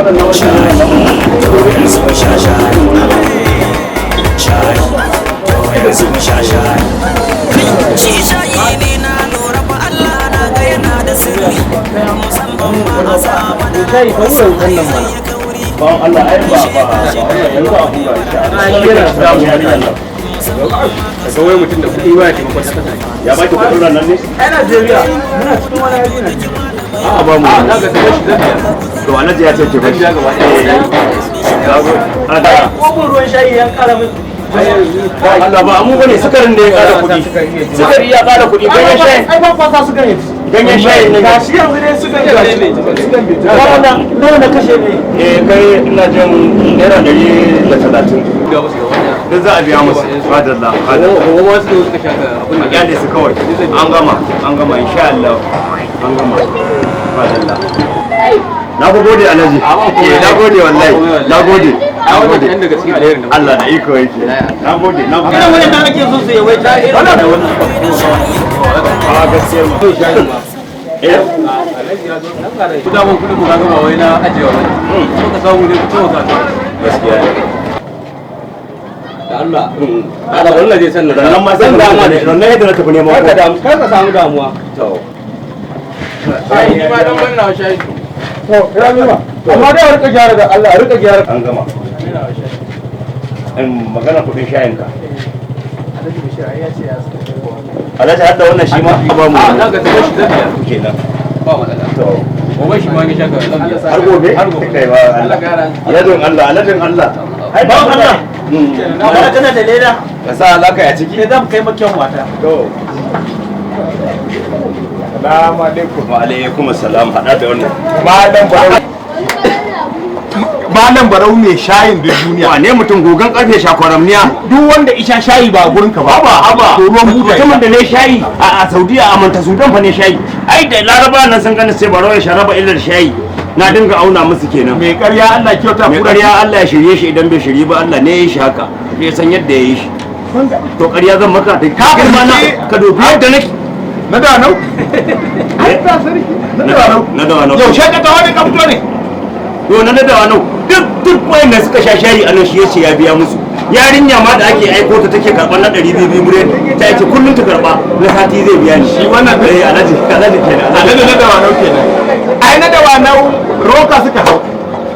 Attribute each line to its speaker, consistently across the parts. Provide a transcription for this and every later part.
Speaker 1: Shayi, to yanzu mu sha shayi. Shayi, to yanzu mu sha shayi.
Speaker 2: Shi shayi ne na lura fa Allah na ga yana da sirri, musamman ma a sa madara ko sai zai yi kauri.
Speaker 3: Bawan Allah, ai ba ba wannan yanzu a hura insha Allah. Yana da mu yarinyar nan.
Speaker 4: Ka wai mutum da kuɗi ba ya taimakon ta kasa.
Speaker 3: Ya baki kuɗin ran nan ne?
Speaker 5: Ai Najeriya muna cikin wani hali ne.
Speaker 3: A'a, ba mu.
Speaker 4: A na ga sai shi zan biya.
Speaker 3: To, Alhaji ya ce ki
Speaker 4: Zan
Speaker 3: bashi.
Speaker 4: biya gaba ɗaya.
Speaker 3: Na gode. Allah.
Speaker 5: Kofin ruwan shayi ya kara min.
Speaker 3: Allah, ba mu bane, sukarin da ya kara kuɗi. Sukari ya kara kuɗi, ganyen shayi.
Speaker 5: Ai ba kwasa su gane.
Speaker 3: Ganyen shayi ne.
Speaker 5: Gashi yanzu dai su gane gashi. Nawa nawa na kashe ne?
Speaker 3: Eh, kai ina jin ₦130.
Speaker 4: Biya musu gaba ɗaya.
Speaker 3: Duk za a biya musu. Madalla. Madalla.
Speaker 4: Gobe ma su suka sha ka abin
Speaker 3: A
Speaker 4: da
Speaker 3: kyale su kawai. An gama, an gama insha Allah. An gama. Madalla. Na ku gode, Alhaji. Eh, na gode wallahi. Na gode.
Speaker 4: A
Speaker 3: Na
Speaker 4: wannan
Speaker 3: gode.
Speaker 4: kaɗan daga cikin alherin da
Speaker 3: Allah da iko yake. Na gode. Na gode.
Speaker 5: Irin wannan ake so su yawaita.
Speaker 3: Wannan da wannan. A gaskiyar mu. Eh?
Speaker 4: Ku da mun kuɗin mu kaga ba wai na ajiyewa ba ne. So ka samu ne ku taimaka ta.
Speaker 3: Gaskiya ne.
Speaker 4: Da Allah. Allah Allah zai san
Speaker 3: Rannan ma sai
Speaker 4: zan dama da
Speaker 3: rannan yadda na tafi neman
Speaker 4: Kar ka
Speaker 3: ko.
Speaker 4: damu, kar ka samu damuwa.
Speaker 3: To.
Speaker 4: Ai ni ma dan wannan shayi.
Speaker 5: To, ya nuna. Amma dai a rika gyara da Allah, a rika gyara.
Speaker 3: An gama. In magana kuɗin shayin ka. Alhaji, hadda wannan shi ma ba mu.
Speaker 4: A na ga sai shi zan biya.
Speaker 3: Kenan.
Speaker 4: Ba matsala.
Speaker 3: To.
Speaker 4: Gobe shi ma ya sha ka zan biya.
Speaker 3: Har gobe?
Speaker 4: Har gobe.
Speaker 3: Kai ba.
Speaker 4: Allah ka yara.
Speaker 3: Alhajin Allah, Alhajin Allah. Ai ba Allah.
Speaker 5: Amma kana da leda,
Speaker 3: Ka sa alaka a ciki.
Speaker 5: ne zan kai makiyan wata.
Speaker 3: To.
Speaker 6: Salamu alaikum.
Speaker 3: Wa alaikum assalam, hada da wannan.
Speaker 6: Malam Barau. Malam Barau mai shayin duk duniya.
Speaker 3: Wane mutum, gogan karfe shakwaramniya.
Speaker 6: Duk wanda isha shayi ba gurin ka ba.
Speaker 3: Haba haba.
Speaker 6: To ruwan buta.
Speaker 3: Mutumin da ne shayi a Saudiya, a Manta Sudan fa ne shayi. Ai da Laraba nan sun gani sai Barau ya sharaba illar shayi. Na dinga auna musu kenan.
Speaker 6: Mai ƙarya Allah kyauta.
Speaker 3: Mai ƙarya Allah ya shirye shi, idan bai shirye ba Allah ne ya yi shi haka. Ya san yadda ya yi shi. To, ƙarya zan maka da
Speaker 6: Ka
Speaker 3: girma na ka dubi yadda nake.
Speaker 6: Na da nau. Allah sarki. Na da nau.
Speaker 3: Na da nau.
Speaker 6: Yaushe ka tawo ne ka fito ne?
Speaker 3: To, na da nau. Duk wayanda suka sha shayi a nan shi yace ya biya musu. Yarinya ma da ake aiko ta take karɓar na 200 biredi, ta ce kullum ta karɓa na sati zai biya ni.
Speaker 6: Shi wannan
Speaker 3: eh, Alhaji, Alhaji kenan.
Speaker 6: Alhaji na da nau kenan. Ai na da nau roka suka hau.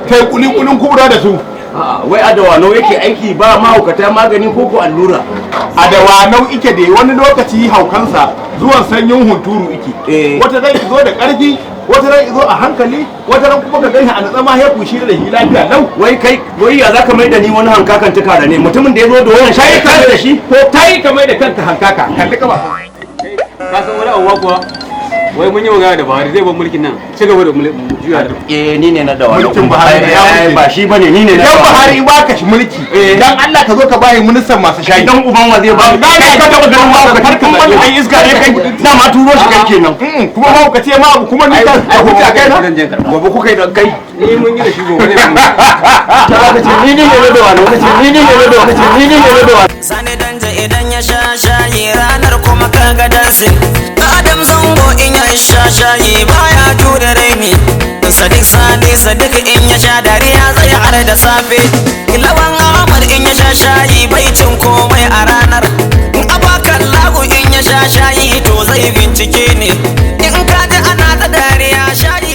Speaker 6: Kai kuli kulin kubura da su.
Speaker 3: A'a, wai a Dawanau yake aiki ba mahaukata magani ko ko allura?
Speaker 6: A Dawanau ike da wani lokaci haukansa zuwan sanyin hunturu ike.
Speaker 3: Eh.
Speaker 6: Wata ran zo da ƙarfi, wata ran zo a hankali, wata ran kuma ka ganshi a natsa ma ya kushi da shi lafiya lau.
Speaker 3: Wai kai, wai ya zaka mai da ni wani hankakan tuka da ne mutumin da ya zo da wannan shayi ka da shi?
Speaker 6: Ko kai ka mai da kanka hankaka, kalli ka ba.
Speaker 4: Ka san wani abuwa kuwa? Wai mun yi magana da Buhari zai bar mulkin nan. Ci gaba da juya da.
Speaker 3: Eh, ni ne na Dawanau.
Speaker 6: Mulkin Buhari ya
Speaker 3: Ai,
Speaker 6: wuce.
Speaker 3: ba shi bane, ni ne na
Speaker 6: Idan
Speaker 3: Dawanau.
Speaker 6: Buhari ba ka shi mulki, dan Allah ka zo ka bayi ministan masu shayi.
Speaker 3: Dan uban wa zai ba?
Speaker 6: Na
Speaker 3: Kai
Speaker 6: ne
Speaker 3: ka taba ganin ma ka
Speaker 6: Kar ka
Speaker 3: kun wani
Speaker 6: zaɓe.
Speaker 3: dan iska ne kai, dama turo shi kai kenan.
Speaker 6: Kuma ma ka ce ma abu kuma ni ka huta kai na.
Speaker 4: Zan je karɓa.
Speaker 3: Gobe kuka yi da kai.
Speaker 4: Ni mun yi da shi gobe zai bar mulki.
Speaker 3: Ta ka ce ni ne na Dawanau, ka ce ni ne na Dawanau, ka ce ni ne na Dawanau.
Speaker 2: Sani Danja idan ya sha shayi ranar kuma kaga dansin. Adam Zango in ya sha shayi baya jure raini. Sadiq Sani Sadiq in ya sha dariya zai har da safe. Lawan Ahmad in ya sha shayi bai cin komai a ranar. Abakan Lagu in ya sha shayi to zai bincike ne. In ka ji ana ta dariya shayi.